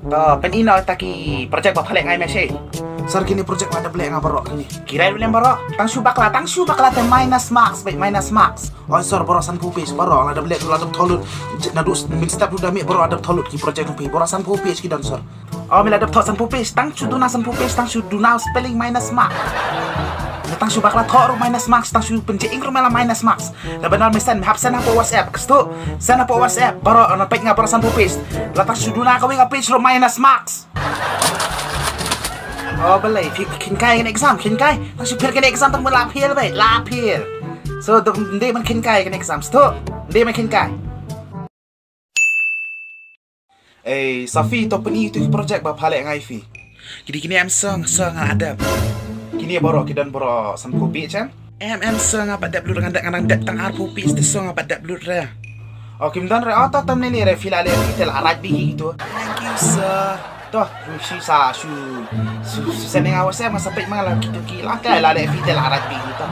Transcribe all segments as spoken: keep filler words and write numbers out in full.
To, pyn-i noh ïa kita ki project ba pha leh nga ïa me shi. Sir, kine project la dep leh nga baroh kine. Ki rai lem baroh. Tang shu bakla, tang shu bakla te minus marks, beit, minus marks. Oi sir, baroh sanphew page baroh la dep leh, la dep thoh lut. Naduh mynstep ruh da mih baroh la dep thoh lut ki project phi. Baroh sanphew page ki don sir. Oh, me la dep thoh sanphew page, tang shu duna sanphew page, tang shu duna spelling minus mark. Me tang shu bakla thoh ruh minus marks, tang shu pynjah ink ruh me la minus marks. Lada ban me send, me hap send hapoh WhatsApp, katu. Send hapoh WhatsApp, baroh, na peit nga baroh sanphew page. La tang shu duna kawei ka page ruh minus marks. Oh, balei, phi kynkai kane exam, kynkai. Tang shu fail kane exam, tang ban la fail beit, la fail. So, dei ban kynkai kane exam, katu. Dei ban kynkai. Ei, Safi, to pyn-i ïa ki project ba pha leh nga ïa phi. Kine, kine em song, song nga la dep. Kine baroh ki don baroh sanphew page em? Em, em song nga pat dep lut, nga dep, nga dang dep tang arphew page te song nga pat dep lut re. Oh, kim don re, oh, to, to mynne re, phi la leh phi te la rai beit ïa kito. Thank you sir. To, shu sa, shu, shu, shu send nga WhatsApp, nga sa peit ma nga la kito ki la, ka la leh phi te la rai beit ïa kito.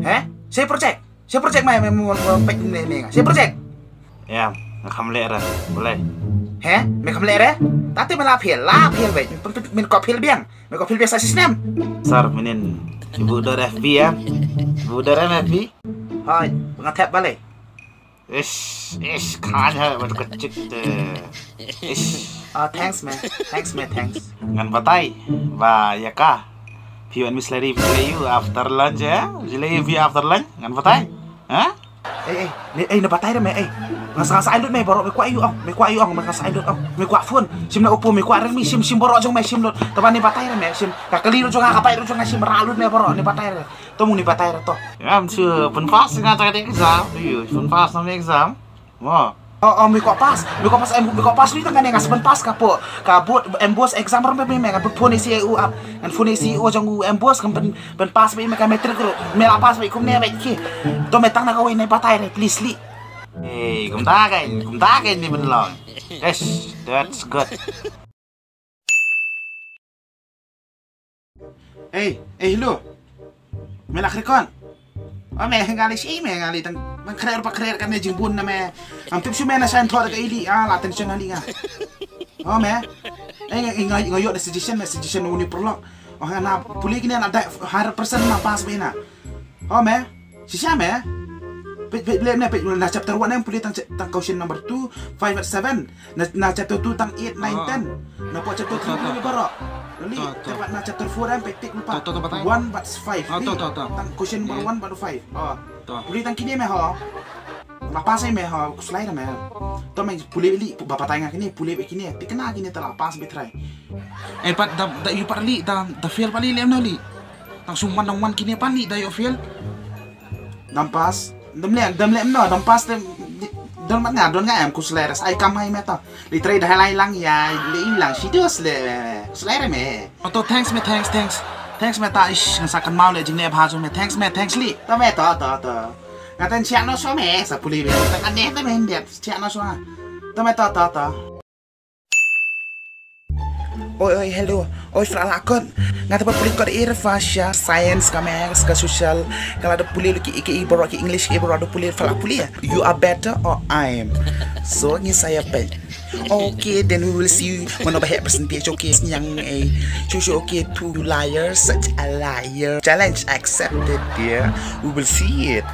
He? Shi project? Shi project, me, me, me, me, peit ne, ne, shi project? Em, nga kham leh re, balei? He? Me kham leh re? Te te me la fail, la fail beit, me, me, me kwah fail biang, me kwah fail biang sa shisnem. Sir, mynnin, ibu dor F B em? Ibu dor em F B? Hooid, nga thep balei? Ish, ish, kane ha, ba ka chik te. Ish. Ah, thanks, man. Thanks, man, thanks. Ngan batai ba ïa ka. Phi wan mi slari phi ïa u after lunch, eh? Jilai phi after lunch, ngan batai. Ha? Ei, ei, ne, ei, ne batai re me, ei. Nga sa, nga sa ai lut me baroh, me kwah ïa u ong, me kwah ïa u ong, me nga sa ai lut ong. Me kwah phone, shim na Oppo, me kwah Realme, shim, shim baroh jong me, shim lut. Te ba ne batai re me, shim. Ka kali ruh jong nga, ka bait ruh jong nga, shim ra lut me baroh, ne batai re. To mung ne batai re to. Ngam shu pynpass nga tang ka exam. Ïa, pynpass na exam. Mo. Oh, oh, me kwah pass. Me kwah pass, em, me kwah pass ni tang kane nga sa pynpass ka pdeng ka board, em, board exam ruh me, me, me, nga phone ïa u C E O ap. Ngan phone ïa u C E O jong u, em, board, kan pyn, pynpass beit me ka matric ruh. Me la pass beit kumne beit ki. To me tang na kawei ne batai re, please li. Ei, kumta kan, kumta kan ni ban long. Yes, that's good. Ei, ei, hello. Me la khrikon. O me, nga lei shi me, nga lei tang, tang khreh ruh pat khreh kane jingbun na me. Ngam tip shuh me na shane thoh da ka ili, ah, la tension hangne nga. O me. Ei, nga, nga, nga ïoh da suggestion me, suggestion na uni paralok. O nga na pule kine na da hundred percent na pass beit na. O me. Shisha me. Peit, peit, peit, peit, peit, na chapter one em pule tang, tang question number two, five at seven. Na, na chapter two tang eight, nine, ten. Na pdeng chapter three pule baroh. Lali, te pat na chapter four em peit tik lypa. One bad five. Tang question number one bad five. Oh. Pule tang kine me ho. La pass me ho, khuslai me. To me pule li, ba batai nga kine, pule beit kine. Te kane kine te la pass beit trai. Eh, pat da, da ïoh pat li, da, da fail pat li lem no li. Tang shu man dang man kine pat li da ïoh fail. Dang pass. Dang leh, dang leh no, dang pass te. Don mat nga, don nga em khuslai re, ai kam ai me to. Li trei da lai lang ïa, li lang shi dos le. Khuslai re me. Oh to, thanks me, thanks, thanks. Thanks me ta, ish, nga sa kynmaw leh jingleh bha jong me. Thanks me, thanks li. To me to, to, to. Nga ten chiak no so me, sa pule me. Tang ane te me ndiat, chiak no so. To me to, to, to. Oi, oi, hello. Oi, Fra Lakot. Nga te ba pule kot ïa Fasha, science, ka maths, ka social. Ka la da pule ki, ki, ki baroh ki English, ki baroh da pule, Fra pule. You are better or I am. So, ngi sa ïa peit. Okay, then we will see you. Mano ba heh percentage, okay, sniang, eh. Shu, shu, okay, two liars, such a liar. Challenge accepted, dear. We will see it.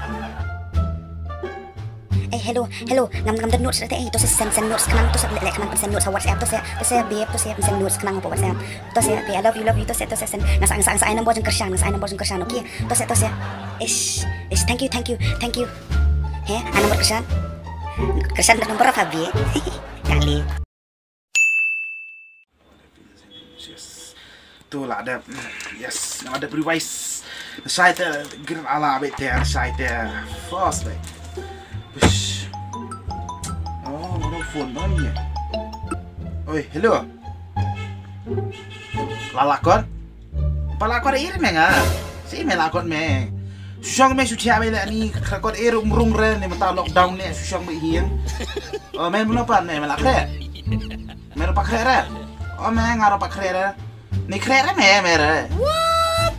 Eh, hello, hello, ngam, ngam don notes te, eh, to se send, send notes khnang, to se leh, leh khnang send notes ha WhatsApp, to se, to se babe, to se send notes khnang ha WhatsApp, to se babe, I love you, love you, to se, to se send, nga sa, nga sa, nga sa ai number jong Kyrshan, nga sa ai number jong Kyrshan, okay, to se, to se, ish, ish, thank you, thank you, thank you, he, ai number Kyrshan, Kyrshan ka number apa, babe, kali. Yes. Tu la dep. Yes, la dep revise. Shai te grade ala beit te, shai te first beit. Push. Oh, no phone ba ni. Oi, hello. La Lakot. Ba la kot ïa me nga. Shi me la kot me. Shu shong me shu thiah me leh ni, ka kot ïa rung rung re ne mynta lockdown ne shu shong me hiang. O me mano pat me, me la khreh. Me ruh pat khreh re. O me nga ruh pat khreh re. Ni khreh re me, me re. What?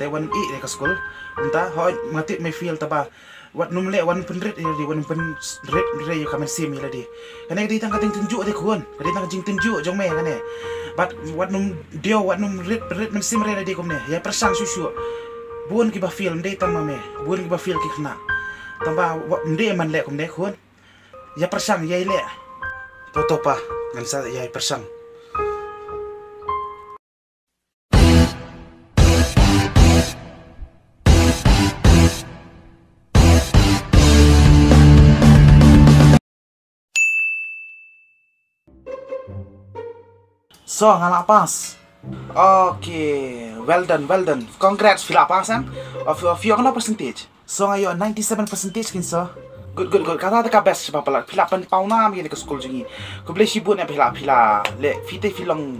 te wan i re ka skul. Mynta hoi ma tip me feel taba. Wat num le wan pynrit ïa lade, wan pynrit re ïa ka mynsiem ïa lade. Kane ka dei tang ka jingtynjuh de khun, ka dei tang ka jingtynjuh jong me kane. Bad wat num dei wat num rit rit mynsiem re lade kumne. Ïa pyrshang shuh shuh. Bun kiba feel ym dei tang ma me, bun kiba feel ki khynnah. Tang ba wat ym dei man le kumne khun. Ïa pyrshang ïa le. To to pa, ngan sa ïa pyrshang. So nga la pass. Okay, well done, well done. Congrats, phi la pass em. Of of your percentage. So nga ïoh ninety-seven percentage kin so. Good good good. Kata ka best sha palat. Phi la pynpaw nam ïa ka skul jong ngi. Khublei shibun em phi la phi la le phi te phi long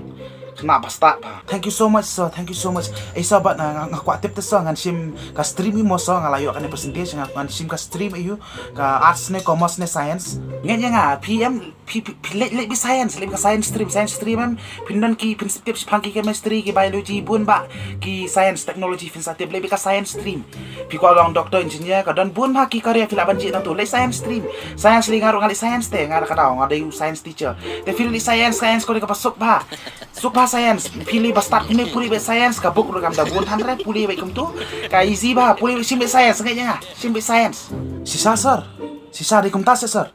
khynnah ba stad ba. Thank you so much so. Thank you so much. Eh so bad nga nga kwah tip te so ngan shim ka stream ïa mo so nga la ïoh kane percentage ngan shim ka stream ïa ka arts ne commerce ne science. Ngan ïa nga P M Phi phi phi leh leh beit science, leh beit ka science stream, science stream em. Phin don ki phin sa tip shaphang ki chemistry, ki biology, bun bah ki science technology phin sa tip, leh beit ka science stream. Phi kwah long doctor, engineer, ka don bun bah ki career phi lah ban jied na tu, leh science stream. Science leh nga ruh nga leh science te, nga da ka daw nga dei u science teacher. Te phi leh science, science ko dei kaba suk bah. Suk bah science, phi leh ba start phi leh pule beit science, ka book ruh kam da bun than re, pule beit kumtu. Ka easy bah, pule beit, shim beit science, ngai ïa nga, shim beit science. Shisha sir, shisha dei kumta shisha sir.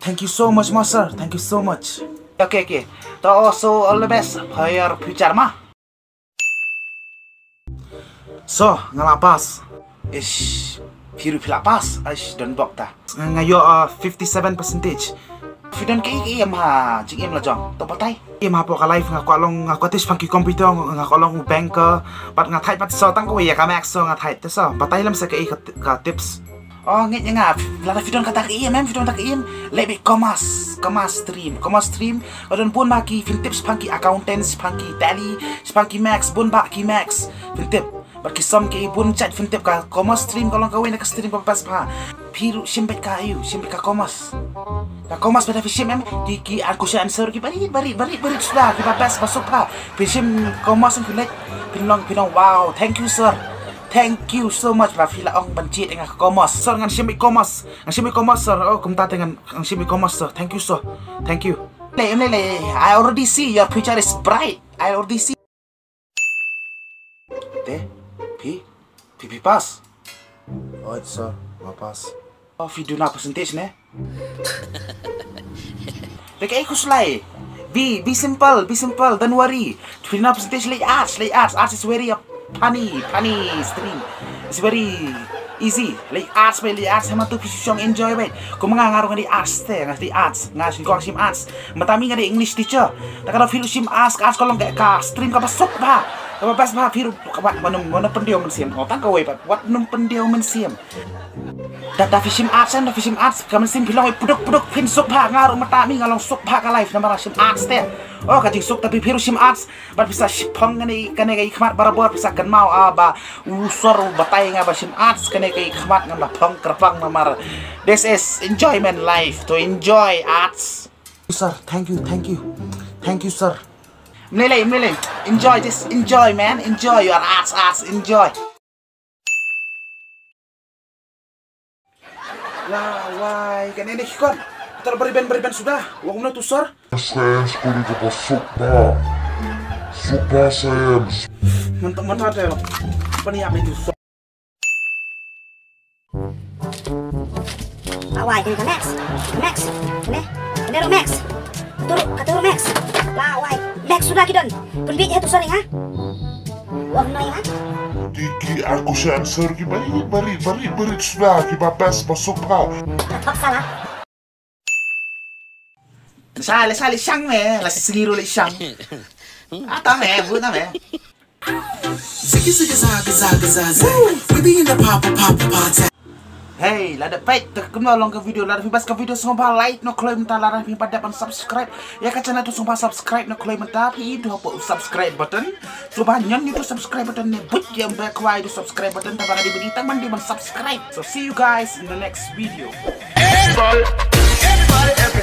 Thank you so much ma sir. Thank you so much. Okay, okay. To, so all the best for your future ma. So, nga la pass. Ish, phi ruh phi la pass. Ish, don bok ta. Nga, nga ïoh uh, fifty-seven percentage. Phi don kaei kaei em ha jingim la jong? To batai. Em hapoh ka life nga kwah long, nga kwah test pang ki computer, nga kwah long banker. Pat nga thait pat so tang kawei ïa ka maths so nga thait te so. Batai lem sa kaei ka, ka tips. Oh, ngeit ïa nga, lada phi don kata ka aim, em, phi don kata ka aim, leh beit commerce, commerce stream, commerce stream, ka don bun ba ki, phin tip shaphang ki accountant, shaphang ki tally, shaphang ki maths, bun ba ki maths, phin tip. Bad ki sum ki bun jait phin tip, ka commerce stream ka long kawei na ka stream kaba best bha. Phi ruh shim beit ka aïu, shim beit ka commerce. Ka commerce ba da phi shim em, ki, ki an question answer ki barit, barit, barit, barit suda, kiba best ba suk bha. Phi shim commerce em phi leh, phin long, phin long, wow, thank you sir. Thank you so much ba phi la ong ban jied ïa nga ka commerce. Sir, ngan shim i commerce. Ngan shim i commerce sir. Oh, kumta te ngan, ngan shim i commerce sir. Thank you sir. Thank you. Leh, leh, leh. I already see your future is bright. I already see. Te, phi, phi, phi pass. Oh, sir, nga pass. Oh, phi duna percentage ne? Te kaei khuslai. Be, be simple, be simple, don't worry. Phi duna percentage leh arts, leh arts. Arts is very uh, funny, funny stream. It's very easy. Leh arts beit, leh arts, hema tu phi shong enjoy beit. Kum nga, nga ruh nga dei arts te, nga dei arts. Nga shim, nga shim arts. Mynta mi nga dei English teacher. Te ka da phi ruh shim arts, arts ka long ka, ka stream kaba suk bha. Kaba best bha phi ruh, kaba, wat nym, wat nym pyndiaw mynsiem. Oh, tang kawei pat, wat nym pyndiaw mynsiem. Da, da phi shim arts, da phi shim arts, ka mynsiem phi long i pduk pduk phin suk bha, nga ruh mynta mi nga long suk bha ka life namar nga shim arts te. Oh, ka jingsuk, da phi, phi ruh shim arts, bad phi sa shipong kane, kane ka i khmat barabor, phi sa kynmaw, ah, ba u sor u batai nga ba shim arts, kane ka i khmat ngan ba phong kyrpang namar. This is enjoyment life, to enjoy arts. Sir, thank you, thank you. Thank you, sir. Mlei lei, mlei lei. Enjoy this, enjoy man, enjoy your arts, arts, enjoy. La wai, kane ne ki khon. Tar bari ben, bari ben suda. Wa kumno tu sir? Science ko ni kapa suk ba. Suk ba science. Mantap, mantap te. Pani ap itu sir. La wai, kane ka maths. Maths. Kane. Kane ruh maths. Kato ruh, kato ruh maths. La wai. Maths suda ki don. Pynbeit ïa tu sir ha. Wa kumno ïa nga? Ki, ki, aku sha answer ki barit, barit, barit, barit suda, kiba best ba suk bha. Thok sala. Sa, la sa leh shang me, la sngi ruh leh shang. Ata me, bu ta me. Ziggy ziggy zaga zaga zaga. Woo! We be in the papa papa party. Hey, lada peit te kumno long ka video, lada phi best ka video sngewbha like noh khlem mynta, lada phi pat dep ban subscribe ïa ka channel to sngewbha subscribe noh khlem mynta, phi ïoh hapoh subscribe button. Sngewbha ñion ïa u subscribe button ne, buit ïa u bell khwai u subscribe button, te ba nga dei ban ïoh tang ban dei ban subscribe. So see you guys in the next video. Everybody, everybody, everybody.